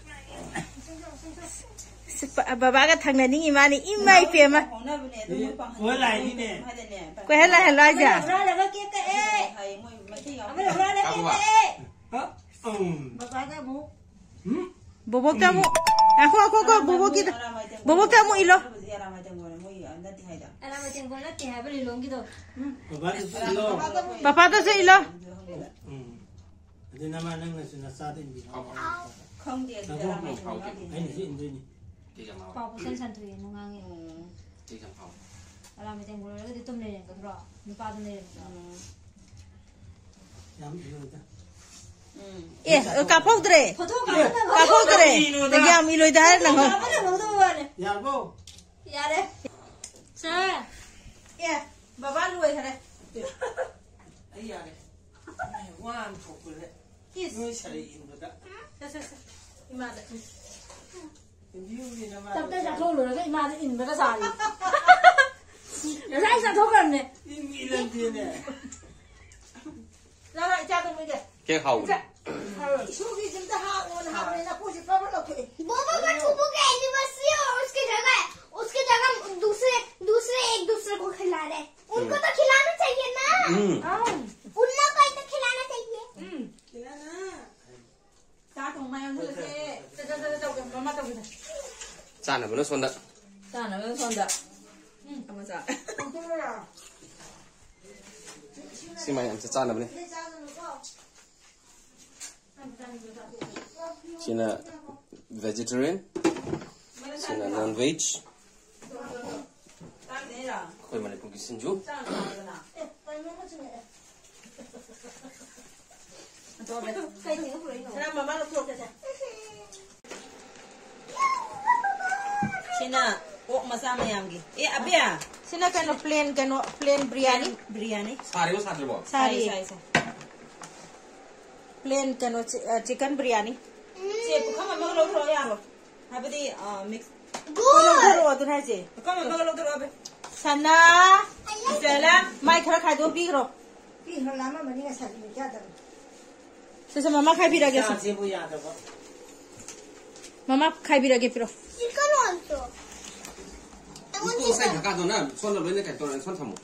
ꯁꯤ ꯄ-, ꯕꯕꯥꯒ ꯊꯪꯅꯅꯤꯡꯉꯤ ꯃꯥꯅꯤ꯫ ꯏꯃꯥ ꯏꯄꯦꯝꯃ꯫ ꯀꯣꯏꯍꯜ ꯂꯥꯛꯏꯅꯤꯅꯦ꯫ ꯀꯣꯏꯍꯜ ꯂꯥꯛꯍꯜꯂꯣ ꯍꯥꯏꯁꯦ? ꯑꯃꯅ ꯍꯨꯔꯥꯜꯂꯒ ꯀꯦꯛ ꯀꯛꯑꯦ꯫ ꯑꯃꯅ ꯍꯨꯔꯥꯜꯂꯒ ꯀꯦꯛ ꯀꯛꯑꯦ꯫ ꯍꯥ? ꯕꯕꯥꯗ ꯑꯃꯨꯛ꯫ ꯕꯣꯕꯣꯛꯇ ꯑꯃꯨꯛ꯫ ꯉꯥꯏꯈꯣ, ꯉꯥꯏꯈꯣ, ꯉꯥꯏꯈꯣ, ꯕꯣꯕꯣꯛꯀꯤꯗ꯫ ꯕꯣꯕꯣꯛꯇ ꯑꯃꯨꯛ ꯏꯜꯂꯣ꯫ ꯑꯔꯥ ꯃꯇꯦꯡ ꯕꯣꯂ ꯅꯠꯇꯦ ꯍꯥꯏꯕ ꯂꯤꯂꯣꯡꯒꯤꯗꯣ꯫ ꯕꯕꯥꯗꯁꯨ ꯏꯜꯂꯣ꯫ ꯄꯄꯥꯗꯁꯨ ꯏꯜꯂꯣ꯫ ꯎꯝ꯫ ꯑꯗꯨ ꯅꯃꯥ ꯅꯪꯅꯁꯨ ꯅꯆꯥꯗ ꯏꯟꯕꯤꯔꯣ꯫ ꯈꯪꯗꯦ ꯑꯗꯨꯗꯤ ꯑꯔꯥ ꯃꯇꯦꯡ ꯕꯣꯂ ꯅꯠꯇꯦ꯫ ꯑꯩꯅꯁꯨ ꯏꯟꯗꯣꯏꯅꯤ꯫ ꯄꯥꯎ ꯄꯨꯁꯟ ꯁꯟꯊꯣꯛꯑꯦꯅ ꯉꯥꯡꯉꯦ꯫ ꯎꯝ꯫ ꯑꯔꯥ ꯃꯇꯦꯡ ꯕꯣꯂ ꯂꯣꯏꯔꯒꯗꯤ ꯇꯨꯝ ꯂꯩꯔꯦꯟꯒꯗ꯭ꯔꯣ? ꯅꯨꯄꯥꯗꯨ ꯂꯩꯔꯦꯟꯒꯗ꯭ꯔꯣ? ꯎꯝ꯫ ꯌꯥꯝ ꯏꯜꯂꯣꯏꯗ꯫ ꯎꯝ꯫ ꯑꯦ, ꯀꯥꯞꯍꯧꯗ꯭ꯔꯦ꯫ ꯐꯣꯇꯣ ꯀꯥꯞꯍꯧꯗ꯭ꯔꯦ꯫ ꯀꯥꯞꯍꯧꯗ꯭ꯔꯦ꯫ ꯀꯥꯞꯍꯧꯗ꯭ꯔꯦ꯫ ꯌꯥꯝ ꯏꯜꯂꯣꯏꯗ ꯍꯥꯏꯔ ꯅꯪ꯫ ꯀꯥꯞꯍꯧꯗꯕ ꯋꯥꯅꯦ꯫ ꯌꯥꯔꯕꯣ? ꯌꯥꯔꯦ꯫ ꯁꯦ꯫ ꯑꯦ, ꯕꯕꯥ ꯂꯣꯏꯈꯔꯦ꯫ ꯑꯩ ꯌꯥꯔꯦ꯫ ꯑꯩ ꯋꯥ ꯑꯃ ꯊꯣꯛꯄꯗ ꯏꯁ꯫ ꯅꯣꯏ ꯁꯥꯔꯩ ꯏꯟꯕꯗ꯫ ꯁꯦ, ꯁꯦ, ꯁꯦ꯫ ꯏꯃꯥꯗ꯫ ꯏꯟꯕꯤꯌꯨꯅꯦ ꯅꯃꯥꯗ꯫ ꯇꯞꯇꯥꯏ ꯆꯥꯊꯣꯛ ꯂꯣꯏꯔꯒ ꯏꯃꯥꯗ ꯏꯟꯕꯒ ꯆꯥꯔꯤ꯫ ꯉꯁꯥꯏ ꯆꯥꯊꯣꯛꯈ꯭ꯔꯕꯅꯦ꯫ ꯏꯟ ꯏꯜꯂꯝꯗꯦꯅꯦ꯫ ꯂꯥꯛꯑꯣ, ꯏꯆꯥꯗꯣ ꯃꯣꯏꯒꯤ꯫ ꯀꯦꯛ ꯍꯥꯎꯕꯅꯦ꯫ ꯏꯆꯥ꯫ ꯏꯁꯣꯔꯒꯤ ꯌꯨꯝꯗ ꯍꯥꯞꯄꯣꯅ ꯍꯥꯞꯄꯅꯦ, ꯅꯀꯣꯛꯁꯦ ꯄ꯭ꯔꯞ ꯄ꯭ꯔꯞ ꯂꯧꯊꯣꯛꯑꯦ꯫ वो पापा, फूफू के एनिवर्सरी है और उसकी जगह, उसकी जगह दूसरे, दूसरे एक दूसरे को खिला रहे हैं। उनको तो खिलाना चाहिए ना। ꯎꯝ꯫ ꯎꯝ꯫ उन लोग को ही तो खिलाना चाहिए। ꯎꯝ꯫ ꯆꯥ ꯊꯣꯡ ꯃꯌꯥꯝ ꯍꯜꯂꯁꯦ꯫ ꯆꯠ, ꯆꯠ, ꯆꯠ, ꯇꯧꯒꯦ꯫ ꯃꯃꯥ ꯇꯧꯒꯦ꯫ ꯆꯥꯅꯕꯅ ꯁꯣꯝꯗ꯫ ꯆꯥꯅꯕꯅ ꯁꯣꯝꯗ꯫ ꯎꯝ꯫ ꯑꯃ ꯆꯥ꯫ ꯁꯤ ꯃꯌꯥꯝꯁꯦ ꯆꯥꯅꯕꯅꯦ꯫ ꯁꯤꯅ vegetarian, ꯁꯤꯅ non veg꯫ ꯑꯩꯈꯣꯏ ꯃꯅꯤꯄꯨꯔꯒꯤ ꯁꯤꯡꯖꯨ꯫ ꯁꯅꯥ ꯃꯃꯥ ꯂꯧꯊꯣꯛꯀꯦꯁꯦ꯫ ꯁꯤꯅ ꯑꯣꯛ ꯃꯆꯥ ꯃꯌꯥꯝꯒꯤ꯫ ꯑꯦ, ꯑꯕꯦ! ꯁꯤꯅ ꯀꯩꯅꯣ, plain ꯀꯩꯅꯣ, plain biryani꯫ Biryani꯫ ꯁꯥꯔꯤꯕꯣ, ꯁꯥꯗ꯭ꯔꯤꯕꯣ? ꯁꯥꯔꯤ꯫ ꯁꯥꯏ, ꯁꯥꯏ, ꯁꯥꯏ꯫ Plain ꯀꯩꯅꯣ, chi-, ꯑ, chicken biryani꯫ ꯆꯦ, ꯄꯨꯈꯝ ꯑꯃꯒ ꯂꯧꯊꯣꯔꯛꯑꯣ ꯌꯥꯔꯣ? ꯍꯥꯏꯕꯗꯤ, ꯑ, mix꯫ ꯂꯧꯊꯣꯔꯛꯑꯣ, ꯑꯗꯨꯅ ꯍꯥꯏꯁꯦ꯫ ꯄꯨꯈꯝ ꯑꯃꯒ ꯂꯧꯊꯣꯔꯛꯑꯣ, ꯑꯕꯦ꯫ ꯁꯅꯥ꯫ ꯏꯆꯦꯂ꯫ ꯃꯥꯏ ꯈꯔ ꯈꯥꯏꯗꯣꯛꯄꯤꯈ꯭ꯔꯣ꯫ ꯄꯤꯈ꯭ꯔꯣ, ꯂꯥꯝꯃꯝꯃꯅꯤ ꯉꯁꯥꯏꯗꯒꯤ ꯆꯥꯗꯕ꯫ ꯁꯦ, ꯁꯦ, ꯃꯃꯥ ꯈꯥꯏꯕꯤꯔꯒꯦ, ꯁꯦ꯫ ꯏꯆꯥꯁꯤꯕꯨ ꯌꯥꯗꯕ꯫ ꯃꯃꯥ ꯈꯥꯏꯕꯤꯔꯒꯦ, ꯄꯤꯔꯣ꯫ ꯎꯇꯣ ꯉꯁꯥꯏ ꯊꯛꯀꯥꯗꯣ ꯅꯪ ꯁꯣꯝꯗ ꯂꯣꯏꯅ ꯀꯩꯅꯣ ꯇꯧꯔꯦ, ꯁꯣꯝ ꯊꯝꯃꯣ꯫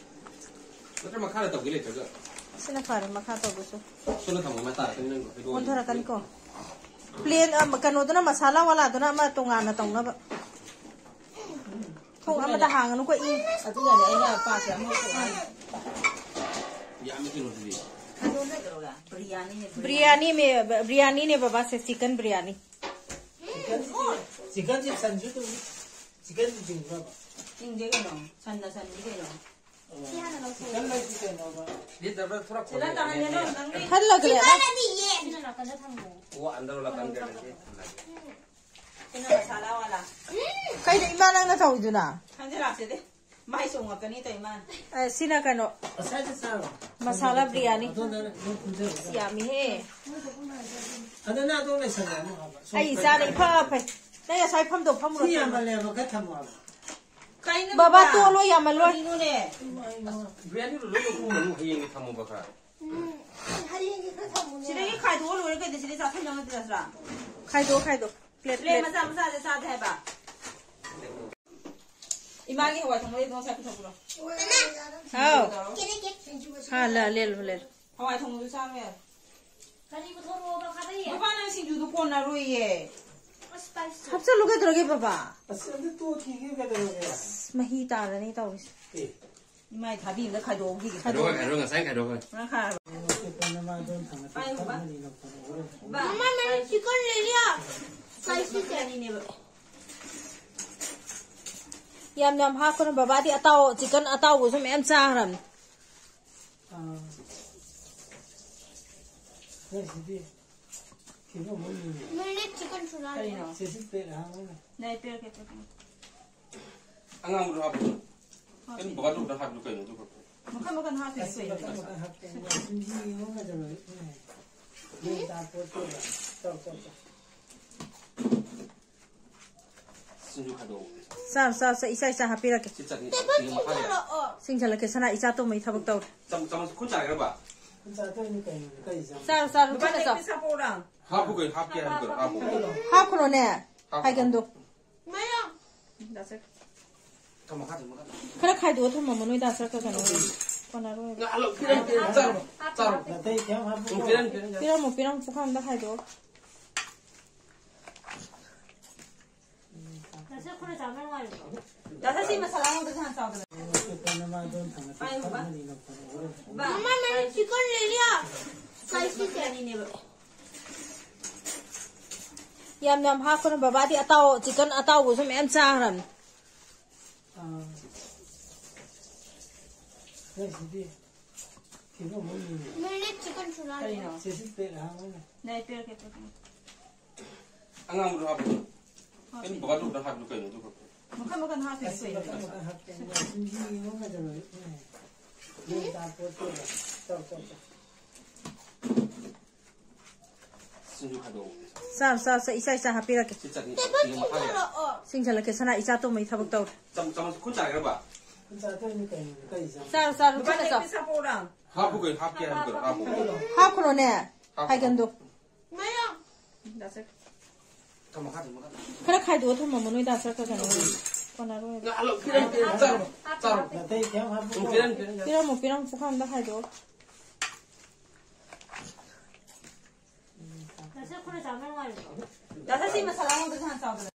ꯅꯠꯇ꯭ꯔ ꯃꯈꯥꯗ ꯇꯧꯒꯦ ꯂꯩꯇ꯭ꯔꯒ꯫ ꯁꯤꯅ ꯐꯔꯦ, ꯃꯈꯥ ꯇꯧꯕꯁꯨ꯫ ꯁꯣꯝꯗ ꯊꯝꯃꯣ, ꯃꯇꯥ ꯈꯛꯇꯪ ꯅꯪ ꯀꯩꯗꯧꯕ? ꯑꯣꯟꯊꯣꯔꯛꯀꯅꯤꯀꯣ꯫ ꯄ꯭ꯂꯦꯟ, ꯑ, ꯀꯩꯅꯣꯗꯨꯅ, ꯃꯁꯥꯂꯥ ꯋꯥꯂꯥꯗꯨꯅ ꯑꯃ ꯇꯣꯉꯥꯟꯅ ꯇꯧꯅꯕ꯫ ꯊꯣꯡ ꯑꯃꯗ ꯍꯥꯡꯉꯅꯨꯀꯣ, ꯏ꯫ ꯑꯗꯨꯅꯅꯦ ꯑꯩꯅ ꯄꯥꯇ꯭ꯔ ꯑꯃ ꯄꯨꯊꯣꯛꯑꯦ꯫ ꯌꯥꯝꯃꯤ ꯀꯩꯅꯣꯗꯨꯗꯤ꯫ ꯀꯩꯅꯣ ꯅꯠꯇ꯭ꯔꯣ? ꯕ꯭ꯔꯤꯌꯥꯅꯤꯅꯦ, ꯕ꯭ꯔꯤꯌꯥꯅꯤ꯫ ꯕ꯭ꯔꯤꯌꯥꯅꯤꯃꯦ, ꯕ꯭ꯔꯤꯌꯥꯅꯤꯅꯦ ꯕꯕꯥꯁꯦ, ꯆꯤꯀꯟ ꯕ꯭ꯔꯤꯌꯥꯅꯤ꯫ ꯆꯤꯀꯟꯁꯦ ꯁꯟꯁꯨ ꯇꯧꯏ꯫ ꯆꯤꯀꯟꯁꯨ ꯆꯤꯡꯕ꯭ꯔꯕ? ꯆꯤꯡꯗꯦ ꯀꯩꯅꯣ? ꯁꯟꯅ ꯁꯟꯅꯤ ꯀꯩꯅꯣ? ꯆꯤꯀꯟ ꯂꯩꯁꯤ ꯀꯩꯅꯣꯕ? ꯁꯤꯗ ꯈꯔ ꯁꯤꯗ ꯇꯥꯍꯟꯒꯦ ꯅꯪ, ꯅꯪꯒꯤ ꯈꯜꯂꯒꯦ꯫ ꯁꯤꯅ ꯅꯥꯀꯟꯗ ꯊꯝꯃꯣ꯫ ꯑꯣ, ꯑꯟꯗꯔ ꯂꯥꯛꯀꯥꯟꯗ ꯂꯩꯔꯦ꯫ ꯁꯤꯅ ꯃꯁꯥꯂꯥ ꯋꯥꯂꯥ꯫ ꯀꯩꯅꯣ ꯏꯃꯥ ꯅꯪꯅ ꯇꯧꯔꯤꯗꯨꯅ? ꯈꯪꯖ ꯂꯥꯛꯆꯗꯦ꯫ ꯃꯥꯏ ꯆꯣꯡꯉꯛꯀꯅꯤ ꯇꯧ ꯏꯃꯥꯅ꯫ ꯑ, ꯁꯤꯅ ꯀꯩꯅꯣ, ꯉꯁꯥꯏꯗ ꯆꯥꯔꯣ꯫ ꯃꯁꯥꯂꯥ ꯕ꯭ꯔꯤꯌꯥꯅꯤ꯫ ꯑꯗꯣ ꯅꯪ ꯅꯪ ꯈꯨꯟꯖꯕꯗ꯫ ꯌꯥꯝꯃꯤꯍꯦ꯫ ꯑꯗꯣ ꯅꯪ ꯑꯗꯣ ꯂꯩꯁꯜꯂꯣ ꯑꯃꯨꯛ ꯍꯥꯏꯕ꯫ ꯁꯣꯝ ꯑꯩ ꯏꯆꯥꯅ ꯏꯐ ꯐꯩ꯫ ꯅꯪ ꯉꯁꯥꯏ ꯐꯝꯗꯧ ꯐꯝꯃꯨꯔꯣ꯫ ꯁꯤ ꯌꯥꯝꯃꯜꯂꯦꯕ, ꯈꯔ ꯊꯝꯃꯣ ꯍꯥꯏꯕ꯫ ꯀꯩꯅꯣ ꯕꯕꯥ ꯕꯕꯥ? ꯇꯣꯂꯣ ꯌꯥꯝꯃꯜꯂꯣꯏ꯫ ꯀꯔꯤꯅꯣꯅꯦ? ꯕ꯭ꯔꯤꯌꯥꯅꯤꯗꯨ ꯂꯣꯏ ꯂꯧꯊꯣꯛꯑꯝꯃꯅꯨ, ꯍꯌꯦꯡꯒꯤ ꯊꯝꯃꯣꯕ ꯈꯔ꯫ ꯎꯝ, ꯍꯌꯦꯡꯒꯤ ꯈꯔ ꯊꯝꯃꯨꯅꯦ꯫ ꯁꯤꯗꯒꯤ ꯈꯥꯏꯗꯣꯛꯑ ꯂꯣꯏꯔꯦ ꯀꯩꯗꯧ, ꯁꯤꯗꯩ ꯆꯥꯁꯟꯅꯕ ꯅꯠꯇ꯭ꯔꯥ? ꯈꯥꯏꯗꯣꯛ, ꯈꯥꯏꯗꯣꯛ꯫ Plate, plate plate. ꯃꯆꯥ ꯃꯆꯥꯁꯦ ꯆꯥꯁꯦ ꯍꯥꯏꯕ꯫ ꯏꯃꯥꯒꯤ ꯍꯋꯥꯏ ꯊꯣꯡꯕꯗꯩ ꯉꯁꯥꯏ ꯄꯨꯊꯣꯛꯄ꯭ꯔꯣ? ꯍꯥꯎ꯫ ꯇꯧꯔꯣ꯫ ꯍꯥ, ꯂ-, ꯂꯦꯜꯂꯨ, ꯂꯦꯜꯂꯨ꯫ ꯍꯋꯥꯏ ꯊꯣꯡꯕꯗꯨ ꯆꯥꯕ ꯌꯥꯔꯦ꯫ ꯀꯔꯤ ꯄꯨꯊꯣꯔꯛꯑꯣꯕ ꯈꯥꯕꯩ? ꯕꯕꯥ, ꯅꯪ ꯁꯤꯡꯖꯨꯗꯨ ꯀꯣꯟꯅꯔꯣꯏꯌꯦ꯫ ꯑꯁ, ꯇꯥꯏꯁ꯫ ꯍꯥꯞꯆꯜꯂꯨ ꯀꯩꯗꯧꯔꯒꯦ ꯕꯕꯥ? ꯑꯁ ꯑꯗꯨ ꯇꯣꯠꯈꯤꯒꯦ ꯀꯩꯗꯧꯔꯒꯦ? ꯑꯁ, ꯃꯍꯤ ꯇꯥꯔꯅꯤ ꯇꯧꯔꯤꯁꯦ꯫ ꯑꯦ, ꯏꯃꯥꯏ ꯊꯥꯕꯤ ꯑꯃꯗ ꯈꯥꯏꯗꯣꯛꯑꯝꯈꯤꯒꯦ꯫ ꯈꯥꯏꯗꯣꯛꯈ꯭ꯔꯦ, ꯈꯥꯏꯗꯣꯛꯈ꯭ꯔꯦ, ꯉꯁꯥꯏ ꯈꯥꯏꯗꯣꯛꯈ꯭ꯔꯦ꯫ ꯉꯥ ꯈꯥꯔꯕ? ꯅꯃꯥ ꯑꯗꯨꯝ ꯊꯝꯃ ꯄꯥꯏꯌꯨ, ꯕꯕꯥ꯫ ꯊꯝꯃꯅꯤ ꯂꯧꯊꯣꯔꯛꯑꯣ꯫ ꯕꯥ, ꯃꯃꯥ, ꯅꯪ ꯆꯤꯛꯀꯟ ꯂꯩꯔꯤꯌꯥ? ꯁ꯭ꯄꯥꯏꯁꯤ ꯃꯈꯜ ꯑꯅꯤꯅꯦꯕ꯫ ꯌꯥꯝ ꯌꯥꯝ ꯍꯥꯞꯀꯅꯨ, ꯕꯕꯥꯗꯤ ꯑꯇꯥꯎ-, ꯆꯤꯛꯀꯟ ꯑꯇꯥꯎꯕꯁꯨ ꯃꯌꯥꯝ ꯆꯥꯈ꯭ꯔꯕꯅꯤ꯫ ꯑꯥ꯫ ꯅꯣꯏꯁꯤꯗꯤ ꯀꯩꯅꯣ ꯑꯃꯨꯛ ꯌꯦꯡꯉꯦ꯫ ꯃꯤꯜꯂꯤ ꯆꯤꯛꯀꯟ ꯁꯨꯔꯥ? ꯀꯔꯤꯅꯣ? ꯁꯤꯁꯤ ꯄ꯭ꯂꯦꯠ ꯍꯥꯡꯉꯨꯅꯦ꯫ ꯅꯦ, ꯄꯤꯔꯛꯀꯦ, ꯄꯤꯔꯛꯀꯦ꯫ ꯑꯉꯥꯡꯕꯗꯣ ꯍꯥꯞꯄꯨ꯫ ꯀꯩꯅꯣ ꯕꯕꯥ ꯇꯧꯕꯗ ꯍꯥꯞꯄꯤꯗꯣ ꯀꯩꯅꯣ ꯑꯗꯨꯒ? ꯃꯈꯜ ꯃꯈꯜ ꯍꯥꯞꯄꯤꯅꯦ ꯑꯁꯤ ꯀꯩꯅꯣ꯫ ꯃꯈꯜ ꯃꯈꯜ ꯍꯥꯞꯄꯦ꯫ ꯁꯤꯡꯖꯨ ꯌꯦꯡꯉꯣ ꯀꯩꯗꯧꯔꯒꯦ? ꯎꯝ꯫ ꯅꯣꯏ ꯆꯥ ꯄꯣꯠꯇꯨꯗ꯫ ꯇꯧ, ꯇꯧ, ꯇꯧ꯫ ꯁꯤꯡꯖꯨ ꯈꯥꯏꯗꯣꯛꯑꯣ꯫ ꯆꯥꯔꯣ, ꯆꯥꯔꯣ, ꯆꯥꯔꯣ, ꯏꯆꯥ, ꯏꯆꯥ ꯍꯥꯞꯄꯤꯔꯛꯀꯦ꯫ ꯁꯤ ꯆꯠꯅꯤ, ꯁꯤꯡꯖꯨ ꯃꯈꯥ ꯂꯩꯔꯦ꯫ ꯆꯤꯡꯁꯤꯜꯂꯛꯀꯦ, ꯁꯅꯥ ꯏꯆꯥ ꯇꯨꯝꯕꯩ ꯊꯕꯛ ꯇꯧꯔꯦ꯫ ꯆꯥꯃ-, ꯆꯥꯃꯁ ꯈꯨꯠ ꯆꯥꯏꯈ꯭ꯔꯕ? ꯈꯨꯠ ꯆꯥ ꯇꯣꯛꯑꯅꯤ ꯀꯩꯅꯣ, ꯀꯩ ꯆꯥ? ꯆꯥꯔꯣ, ꯆꯥꯔꯣ, ꯕꯕꯥ, ꯈꯨꯠꯅ ꯂꯦꯛ ꯆꯥꯎ꯫ ꯄꯤꯁ ꯍꯥꯞꯄꯛꯎꯔꯥ? ꯍꯥꯞꯄꯨ ꯀꯩꯅꯣ, ꯍꯥꯞꯀꯦ ꯍꯥꯏꯕ ꯀꯩꯅꯣ, ꯍꯥꯞꯄꯨ꯫ ꯍꯥꯞꯈ꯭ꯔꯣꯅꯦ, ꯍꯥꯞꯈ꯭ꯔꯣ꯫ ꯍꯥꯏꯒꯟꯗꯣ꯫ ꯃꯌꯥꯝ꯫ ꯊꯝꯃꯣ, ꯃꯈꯥ ꯊꯝꯃꯣ, ꯃꯈꯥ ꯊꯝꯃꯣ꯫ ꯈꯔ ꯈꯥꯏꯗꯣꯛꯑ ꯊꯝꯃꯝꯃꯣ, ꯅꯣꯏ ꯗꯥ ꯆꯠꯈ꯭ꯔꯒꯅꯣ꯫ ꯀꯣꯟꯅꯔꯣꯏꯕ꯫ ꯉꯥꯏꯍꯥꯛ ꯂꯧ-, ꯄꯤꯔꯝ, ꯄꯤꯔꯝ, ꯆꯥꯔꯣ, ꯆꯥꯔꯣ꯫ ꯑꯇꯩ ꯀꯩꯝ ꯍꯥꯞꯄꯨꯀꯣ꯫ ꯎꯝ, ꯄꯤꯔꯝ, ꯄꯤꯔꯝ, ꯆꯥꯔꯣ꯫ ꯄꯤꯔꯝꯃꯣ, ꯄꯤꯔꯝꯃꯣ, ꯄꯨꯈꯝꯗ ꯈꯥꯏꯗꯣꯛꯑꯣ꯫ ꯗꯥ ꯁꯔ, ꯁꯤ ꯃꯁꯥꯂꯥ ꯑꯃꯗ ꯍꯥꯟꯅ ꯆꯥꯎꯗꯅ꯫ ꯄꯥꯏꯌꯨ, ꯕꯥ꯫ ꯃꯃꯥ, ꯅꯪ ꯆꯤꯛꯀꯟ ꯂꯩꯔꯤꯌꯥ? Spicy chicken. ꯌꯥꯝ ꯌꯥꯝ ꯍꯥꯞꯀꯅꯨ, ꯕꯕꯥꯗꯤ ꯑꯇꯥꯎ-, ꯆꯤꯛꯀꯟ ꯑꯇꯥꯎꯕꯁꯨ ꯃꯌꯥꯝ ꯆꯥꯈ꯭ꯔꯕꯅꯤ꯫ ꯑꯥ꯫ ꯅꯣꯏꯁꯤꯗꯤ ꯀꯩꯅꯣ ꯑꯃ ꯌꯦꯡꯉꯦ꯫ ꯃꯤꯜꯂꯤ ꯆꯤꯛꯀꯟ ꯆꯨꯔꯥ꯫ ꯀꯩꯅꯣ? ꯆꯦꯁꯤ ꯄ꯭ꯂꯦꯠ ꯍꯥꯡꯉꯨꯅꯦ꯫ ꯂꯩ, ꯄꯤꯔꯛꯀꯦ, ꯄꯤꯔꯛꯀꯦ꯫ ꯑꯉꯥꯡꯕꯗꯣ ꯍꯥꯞꯄꯣ꯫ ꯍꯥꯞꯄꯦ꯫ ꯀꯩꯅꯣ ꯕꯕꯥꯗꯣ ꯑꯝꯇ ꯍꯥꯞꯄꯤꯌꯨ ꯀꯩꯅꯣ ꯑꯗꯨꯒ꯫ ꯃꯈꯟ ꯃꯈꯟ ꯍꯥꯞꯄꯤꯌꯨ ꯑꯁ, ꯀꯩꯅꯣ꯫ ꯃꯈꯟ ꯃꯈꯟ ꯍꯥꯞꯀꯦ꯫ ꯁꯤꯡꯖꯨ ꯑꯃ ꯀꯩꯗꯧꯔꯒꯦ? ꯒ꯭ꯌꯥꯟ ꯇꯥꯄꯣꯠꯇꯦꯗ꯫ ꯆꯥꯎ, ꯆꯥꯎ, ꯆꯥꯎ꯫ ꯁꯤꯡꯖꯨ ꯈꯥꯏꯗꯣꯛꯑꯣ꯫ ꯆꯥꯔꯣ, ꯆꯥꯔꯣ, ꯆꯥꯔꯣ, ꯏꯆꯥ, ꯏꯆꯥ ꯍꯥꯞꯄꯤꯔꯛꯀꯦ꯫ ꯁꯤ ꯆꯠꯅꯤ, ꯇꯦꯕꯜ ꯁꯤꯡꯖꯨ ꯃꯈꯥꯗ꯫ ꯆꯤꯡꯁꯤꯜꯂꯛꯑꯣ꯫ ꯆꯤꯡꯁꯤꯜꯂꯛꯀꯦ, ꯁꯅꯥ ꯏꯆꯥ ꯇꯨꯝꯕꯩ ꯊꯕꯛ ꯇꯧꯔꯦ꯫ ꯆꯥꯃ-, ꯆꯥꯃꯁ ꯈꯨꯠ ꯆꯥꯏꯈ꯭ꯔꯕ? ꯈꯨꯠ ꯆꯥ ꯇꯣꯛꯏꯅꯤ ꯀꯩꯅꯣ, ꯀꯔꯤ ꯆꯥ-? ꯆꯥꯔꯣ, ꯆꯥꯔꯣ, ꯂꯨꯄꯥ ꯆꯥꯔꯣ, ꯆꯥꯝꯃ ꯆꯥꯔꯣ꯫ ꯄꯤꯁ ꯍꯥꯞꯄꯛꯎꯔꯥ? ꯍꯥꯞꯄꯨ ꯀꯩꯅꯣ, ꯍꯥꯞꯀꯦ ꯍꯥꯏꯕ ꯀꯩꯅꯣ, ꯍꯥꯞꯄꯨ꯫ ꯍꯥꯞꯈ꯭ꯔꯣꯅꯦ, ꯍꯥꯞꯄꯨ꯫ ꯍꯥꯏꯒꯟꯗꯣ꯫ ꯃꯌꯥ꯫ ꯊꯝꯃꯣ, ꯃꯈꯥ ꯊꯝꯃꯣ, ꯃꯈꯥ ꯊꯝꯃꯣ꯫ ꯈꯔ ꯈꯥꯏꯗꯣꯛꯑꯣ ꯊꯝꯃꯝꯃꯣ, ꯅꯣꯏ ꯗꯥ ꯁꯔ ꯈꯔ ꯀꯩꯅꯣ꯫ ꯀꯣꯟꯅꯔꯣꯏꯕ꯫ ꯉꯥꯏꯍꯥꯛ ꯂꯧ-, ꯄꯤꯔꯝ, ꯄꯤꯔꯝ, ꯆꯥꯔꯣ, ꯆꯥꯔꯣ꯫ ꯑꯇꯩ ꯀꯩꯝ ꯍꯥꯞꯄꯨꯀꯣ꯫ ꯎꯝ, ꯄꯤꯔꯝ, ꯄꯤꯔꯝ, ꯆꯥꯔꯣ꯫ ꯄꯤꯔꯝꯃꯣ, ꯄꯤꯔꯝꯃꯣ, ꯄꯨꯈꯝꯗ ꯈꯥꯏꯗꯣꯛꯑꯣ꯫ ꯗꯥ ꯁꯔ, ꯈꯨꯠꯅ ꯆꯥꯕ ꯅꯨꯡꯉꯥꯏꯔꯣꯏꯗ꯭ꯔꯣ? ꯗꯥ ꯁꯔ, ꯁꯤ ꯃꯁꯥꯂꯥ ꯑꯃꯗ ꯍꯥꯟꯅ ꯆꯥꯎꯗꯅ꯫